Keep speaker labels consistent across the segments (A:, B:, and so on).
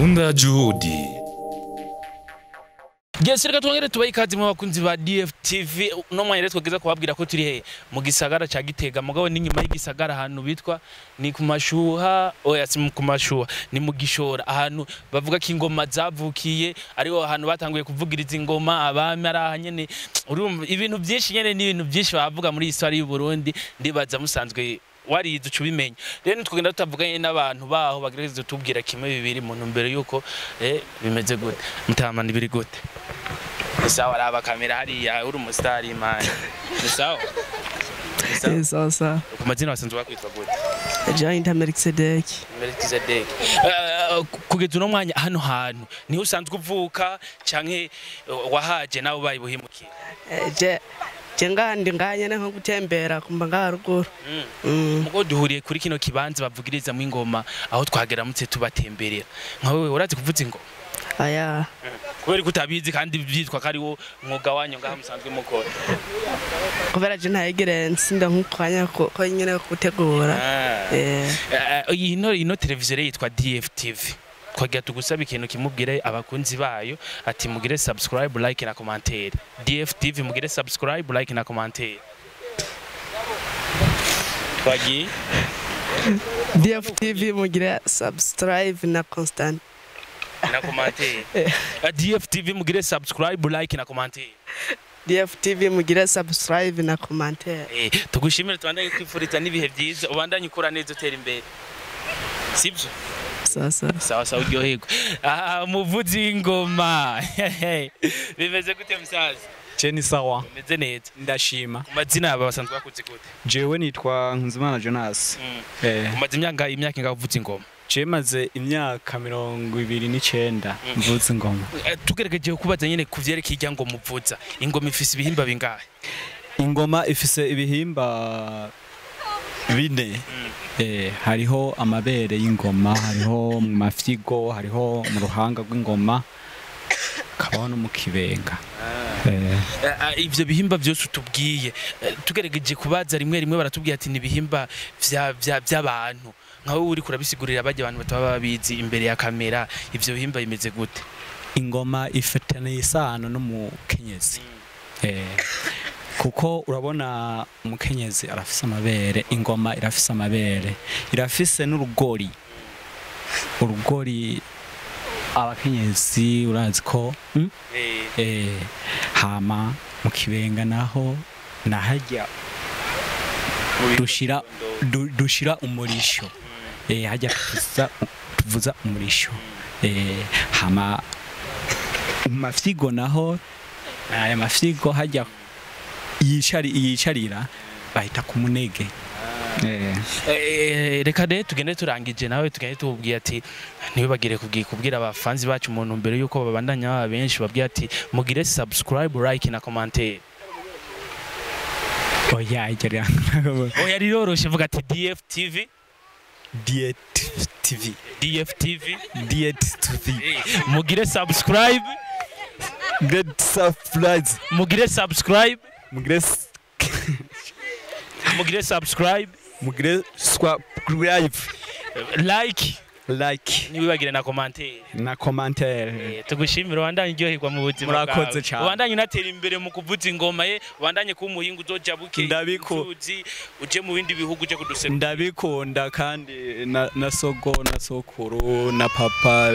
A: Matunda ya juhudi.
B: Yes, reka twongere tubahe ikaze mu bakunzi ba DFTV. No mwanya rero twageza kubabwira ko turi he mu gisagara ca Gitega, mugabo ni nyuma y'igisagara, ahantu bitwa ni ku Mashuha. Oya, si ku Mashuha, ni mu Gishora, ahantu bavuga ko ingoma zavukiye, ariho ahantu batanguye kuvugiriza ingoma abami, ari aha nyene. Urumva ibintu byinshi nyene, ni ibintu byinshi bavuga muri histoire y'u Burundi. Ndibaza musanzwe warize uca ubimenya. Rero ntitugenda tutavuganye n'abantu baho bagerageza kutubwira kimwe bibiri mu ntumbero yuko bimeze gute. Mutama, biri gute? Ni sawa? Raba kamera hariya, uri umusitari man. Ni sawa? Ni sawa?
C: Sawa sawa.
B: Ku mazina wasanzwe bakwitwa gute?
C: Jean Melkisedek.
B: Melchizedek. Kugeza uno mwanya, hano hantu niho usanzwe uvuka canke wahaje nawe ubaye buhimukiye?
C: Je ngandi nganye nko gutembera kumba ngaha ruguru.
B: Mugo duhuriye kuri kino kibanza bavugirizamo ingoma, aho twageramutse tubatemberera. Nka wewe urazi kuvuza ingoma?
C: Aya.
B: Kubera ko utabizi kandi byitwa ko ari wo mwuga wanyu ngaha musanzwe mukora?
C: Kubera je ntayigire nsinda nk'ukanya ko nyene gutegura.
B: Iyi ino televiziyo rero yitwa DFTV. Twagira tugusaba ikintu kimubwire abakunzi bayo, ati mugire subscribe, like na commentaire. DFTV, mugire subscribe, like na commentaire. Twagiye.
C: DFTV, mugire subscribe na constant
B: na commentaire. DFTV, mugire subscribe, like na commentaire.
C: DFTV, mugire subscribe na commentaire.
B: Tugushimire, tubandanye kwifuriza n'ibihe byiza, ubandanye ukora neza, utera imbere, sibyo?
C: Sawa sawa.
B: Sawa sawa, uryoherwe. Ah, muvuzi w'ingoma, bimeze gute musaza?
D: Je ni sawa.
B: Bimeze neza?
D: Ndashima.
B: Ku mazina yawe basanzwe bakuzi gute?
D: Jewe nitwa Nkunzimana Jonas.
B: Umaze imyaka ingahe uvuza ingoma?
D: Je maze imyaka 29 mvuza ingoma.
B: Tugerageje kubaza nyine ku vyerekeye irya ngoma uvuza, ingoma ifise ibihimba bingahe?
D: Ingoma ifise ibihimba bine. Hariho amabere y'ingoma, hariho mu mafyigo, hariho mu ruhanga rw'ingoma, kabaho no mu kibenga.
B: Ivyo bihimba vyose utubwiye, tugerageje kubaza rimwe rimwe baratubwiye ati ni ibihimba vy'abantu. Nka wowe uri kurabisigurira bajya abantu bataba babizi imbere ya kamera, ivyo bihimba bimeze gute?
D: Ingoma ifitanye isano n'umukenyezi. Kuko urabona umukenyezi arafise amabere, ingoma irafise amabere, irafise n'urugori. Urugori abakenyezi urazi ko hama mu kibenga naho nahajya dushira umurisho. Hajya tuvuza umurisho. Hama mu mafyigo naho, aya mafyigo hajya yicarira bahita ku munege.
B: Reka rero tugende turangije nawe, tugende tububwiye ati ntibibagire kubwira abafanzi bacu mu ntumbero yuko babandanya baba benshi, babwiye ati mugire subscribe, like na commentaire.
D: Oya, iryo
B: Oya, riroroshe, vuga ati DFTV.
D: DFTV.
B: DFTV.
D: DFTV.
B: Mugire subscribe.
D: Get subscribe.
B: Mugire subscribe.
D: Mugire
B: Mugire subscribe.
D: Mugire subscribe.
B: Like.
D: Like.
B: Ntibibagire na commentaire.
D: Na commentaire.
B: Tugushimire, ubandanye uryoherwa mu buzima.
D: Murakoze cyane.
B: Ubandanye unatera imbere mu kuvuza ingoma ye, ubandanye kuba umuhinga, uzoja buke inzuzi, uje mu bindi bihugu, uje kuduserukira.
D: Ndabikunda kandi na sogo na sokuru na papa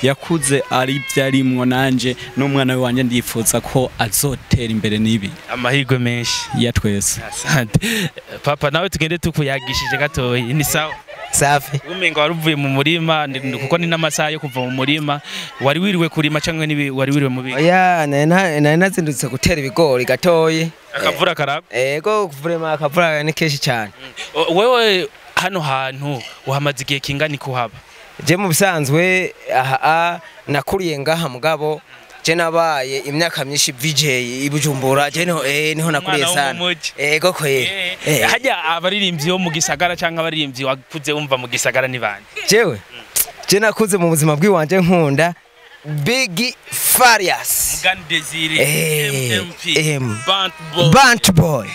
D: yakuze ari byarimwo, nanje n'umwana we wanje ndifuza ko azotera imbere nibi.
B: Amahirwe menshi.
D: Ya twese.
B: Asante papa. Nawe tugende tukuyagishije gatoyi. Ni sawa?
E: Safi.
B: Umenga wari uvuye mu murima, kuko ni n'amasaha yo kuva mu murima. Wari wiriwe kurima canke ni wari wiriwe mu biki?
E: Oya, nari nazindutse gutera ibigori gatoyi.
B: Akavura karagwa?
E: Ego, vraiment akavura ni kenshi cyane.
B: Wewe hano hantu uhamaze igihe kingana kuhaba?
E: Je mu bisanzwe aha nakuriye ngaha, mugabo je nabaye imyaka myinshi VJ i Bujumbura. Je niho nakuriye
B: Umwana wo
E: sana.
B: mu muji.
E: Ego kweri.
B: Hajya abaririmbyi bo mu gisagara canke abaririmbyi wakuze wumva mu gisagara ni bande?
E: Jewe je nakuze mu buzima bw'iwanje nkunda Big Farious.
B: Mugani Desire. MMP.
E: M.
B: Bant Boy.
E: Bant Boy.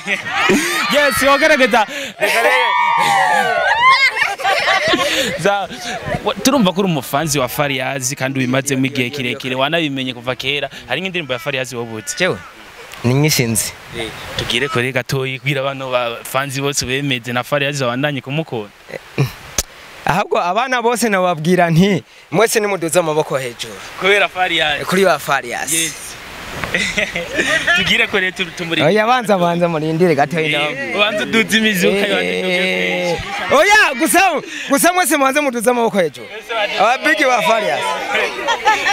B: Yes, wagerageza. Reka rero. Turumva ko uri umufanzi wa Fariyazi kandi ubimazemo igihe kirekire, wanabimenye kuva kera. Hari nk'indirimbo ya Fariyazi wobutse?
E: Jewe ni nyinshi nzi.
B: Tugire kure gatoyi kugira abantu bafanzi bose bemeze na Fariyazi babandanye kumukunda.
E: Ahubwo abana bose nababwira nti mwese nimuduze amaboko hejuru
B: kubera Fariyazi,
E: kuri wa Fariyazi.
B: Yes. Tugire kure tumuri.
E: Oya, banza banza murindire gatoyi ndababwira.
B: Ubanza uduze imizuka.
E: Oya, gusa gusa mwese mubanze muduze amaboko hejuru, aba big ba Fariyazi.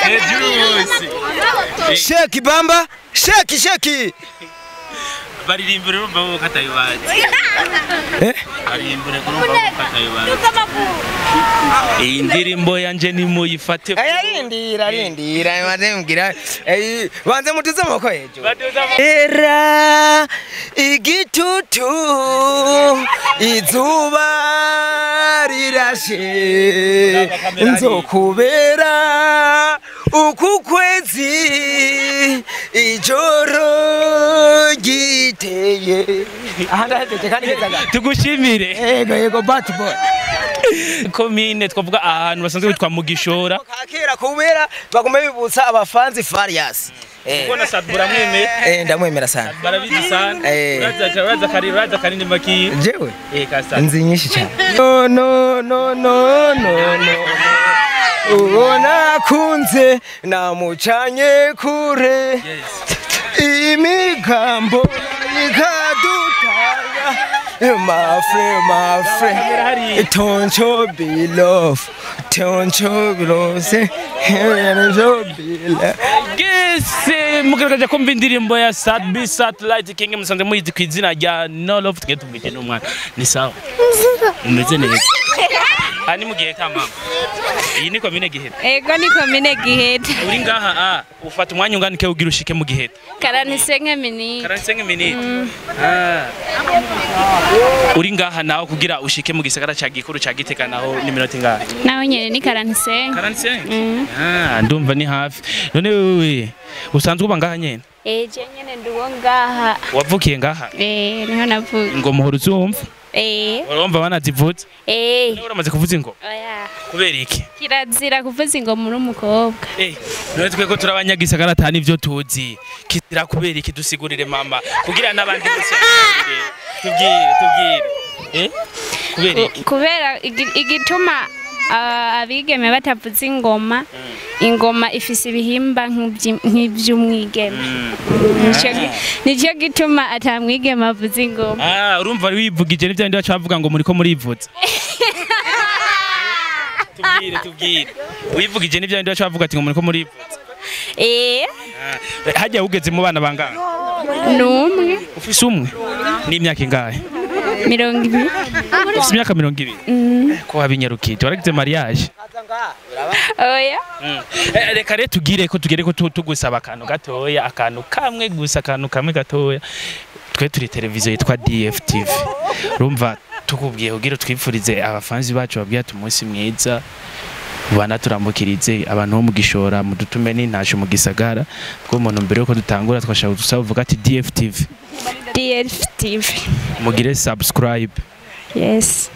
B: Hejuru bose.
E: Sheki bamba, sheki sheki.
B: Baririmbure urumva bo katayibazi.
E: Eh?
B: Baririmbure urumva bo katayibazi. Iyi ndirimbo yanje nimuyifate.
E: Aya, rindira rindira, banze mbwira, banze muduze amaboko hejuru.
B: Baduze amaboko.
E: Era igitutu, izuba rirashe, nzokubera uku kwezi, ijoro giteye. Aha ndahejeje kandi ngezaga.
B: Tugushimire.
E: Yego yego, bad boy.
B: Komine twavuga ahantu basanzwe bitwa mu Gishora.
E: Kakera kubera bagume bibutsa abafanzi Farias.
B: Ubona Sadbura mwemeye?
E: Eh, ndamwemera sana.
B: Barabizi sana.
E: Eh.
B: Uraza uraza kari uraza kanini maki.
E: Jewe
B: Eh, kasa.
E: nzi nyinshi cyane. No no no no no no, uwo nakunze namucanye kure. Imigambo ikadutanya, mafre mafre, toncho belof, toncho bilose, toncho bilove.
B: Gese mugaragaje kumva indirimbo ya Sat-B Satellite King, musanzwe muyizi ku izina rya No Love. Tugiye tubwije n'umwana. Ni sawa? Umeze neza? Aha ni mu gihe ka mama. Iyi ni komine Giheta?
A: Ego, ni komine Giheta.
B: Uri ngaha a ufata umwanya ungana iki ugira ushike mu Giheta?
A: 45 minutes.
B: 45 minutes. Ah. Uri ngaha naho kugira ushike mu gisagara ca gikuru ca Gitega naho ni minota ingahe?
A: Naho nyene ni 45.
B: 45? Ah, ndumva ni hafi. None wewe usanzwe uba ngaha nyene?
A: Eh, je nyene nduwo ngaha.
B: Wavukiye ngaha?
A: Eh, niho navuka.
B: Ingoma uhora uzumva?
A: Eh.
B: Urumva banazivuza?
A: Eh.
B: None uramaze kuvuza ingoma?
A: Oya.
B: Kubera iki?
A: Kirazira kuvuza ingoma uri umukobwa.
B: Eh, none twe ko turabanyagisagara atani ivyo tuzi. Kizira kubera iki? Dusigurire mama kugira n'abandi bose basigurire. Tubwire, tubwire. Eh? Kubera iki?
A: Kubera igituma abigeme batavuza ingoma, ingoma ifise ibihimba nk'ivy'umwigeme. Nico gituma ata mwigeme avuza ingoma.
B: Ah, urumva wivugije n'ivyo bindi baca bavuga ngo muriko murivuza. Tubwire, tubwire. Wivugije n'ivyo bindi baca bavuga ati ngo muriko murivuza.
A: Eh.
B: Ah, hajya ugeze mu bana bangahe?
A: Numwe.
B: Ufise umwe? N'imyaka ingahe?
A: 20.
B: Ufise imyaka 20? Ko wabinyarukije? Waragize mariage?
A: Oya.
B: Reka rero tugire ko tugere ko tugusaba akantu gatoya, akantu kamwe gusa, akantu kamwe gatoya. Twe turi televiziyo yitwa DFTV. Urumva tukubwiye kugira twipfurize abafanzi bacu, babwiye ati umunsi mwiza, banaturamukirize abantu bo mu Gishora, mudutume n'intasho mu gisagara bwo umuntu. Mbere yuko dutangura twashaka gusaba uvuga ati DFTV.
A: DFTV.
B: Mugire subscribe.
A: Yes.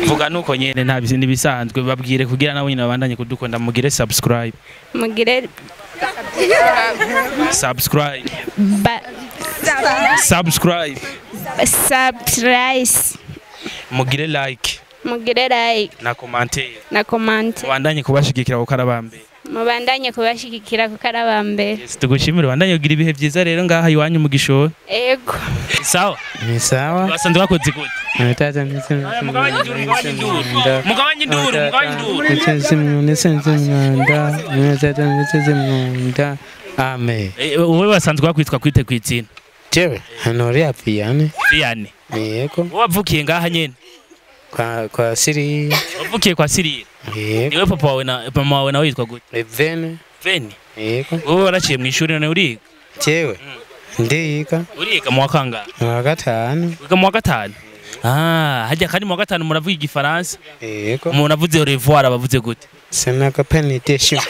B: Vuga nuko nyene, nta bisi nibisanzwe, babwire kugira nabo nyine babandanye kudukunda. Mugire subscribe.
A: Mugire
B: Subscribe.
A: Ba
B: Subscribe.
A: Subscribe.
B: Mugire like.
A: Mugire like.
B: Na commentaire.
A: Na comment.
B: Mubandanye kubashigikira kuko arabambere.
A: Mubandanye kubashigikira kuko ari abambere.
B: Yes, tugushimire, ubandanye kugira ibihe byiza rero ngaha iwanyu mu Gishora.
A: Ego.
B: Sawa.
F: Ni sawa.
B: Basanzwe bakoze gute?
F: Mutata ndetse
B: Mugabanye induru, mugabanye induru, mugabanye induru, mugabanye induru.
F: Ndetse ame.
B: Wowe basanzwe bakwitwa kwite kwitsina?
F: Jewe Honoria Vianney.
B: Vianney.
F: Yego.
B: Wowe wavukiye ngaha nyene?
F: Kwa Siri.
B: Wavukiye kwa Sirira?
F: Yego.
B: Niwe papa wawe na mama wawe nawe yitwa gute?
F: Vene.
B: Veni.
F: Yego.
B: Wowe waraciye mu ishuri none uriga?
F: Jewe ndiga.
B: Uriga mu wa kangahe?
F: Mu wa gatanu.
B: Wiga mu wa gatanu? Ah, hajya kandi mu wa gatanu muravuga igifaransa?
F: Yego.
B: Umuntu avuze au revoir abavuze gute?
F: Sinaka penitentiary.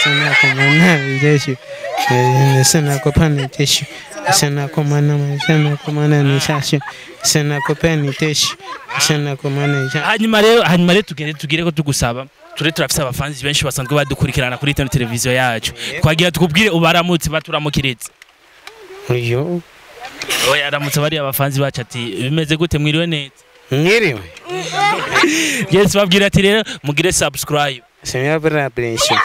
F: Sinakomana jeshu. Sinakopana teshu. Sinakomana sinakomana nishashu. Sinakopeni teshu. Sinakomana.
B: Hanyuma rero tugere ko tugusaba ture turafise abafanzi benshi basanzwe badukurikirana kuri tano televiziyo yacu twagira tukubwire ubaramutse baturamukirize.
F: Yo.
B: Oya aramutse bari abafanzi bacu ati bimeze gute mwiriwe neza?
F: Mwiriwe.
B: Yes babwira ati rero mugire subscribe.
F: Sinabra brincho.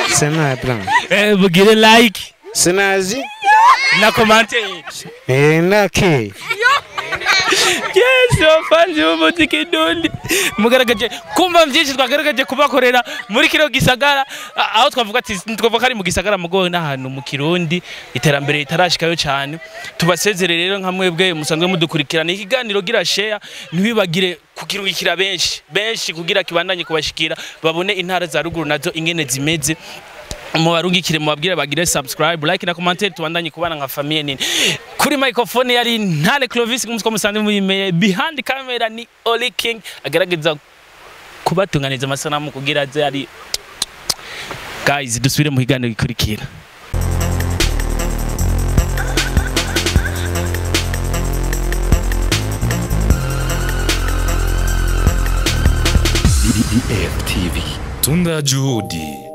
F: Sinabra.
B: Mugire like.
F: Sinazi.
B: Na commenter.
F: Naki.
B: Yes abafanzi b'umuziki ndundi mugaragaje kumva byinshi twagaragaje kubakorera muri kino gisagara aho twavuga ati twavuga ari mu gisagara mugowe n'ahantu mu Kirundi iterambere ritarashikayo cyane. Tubasezere rero nka mwebwe musanzwe mudukurikirana ikiganiro gira share ntiwibagire kukirungikira benshi benshi kugira kibandanye kubashikira babone intara za ruguru nazo ingene zimeze. Mubarungikire mubabwire bagire subscribe like na commentaire tubandanye kubana nka famille nini. Kuri microphone yari Ntare Clovis nk'uko musanzwe muyimeye, behind camera ni Oli King agerageza kubatunganiza amasanamu kugira aze ari guys. Dusubire mu kiganiro gikurikira.
G: DF TV. Tunda Juhudi.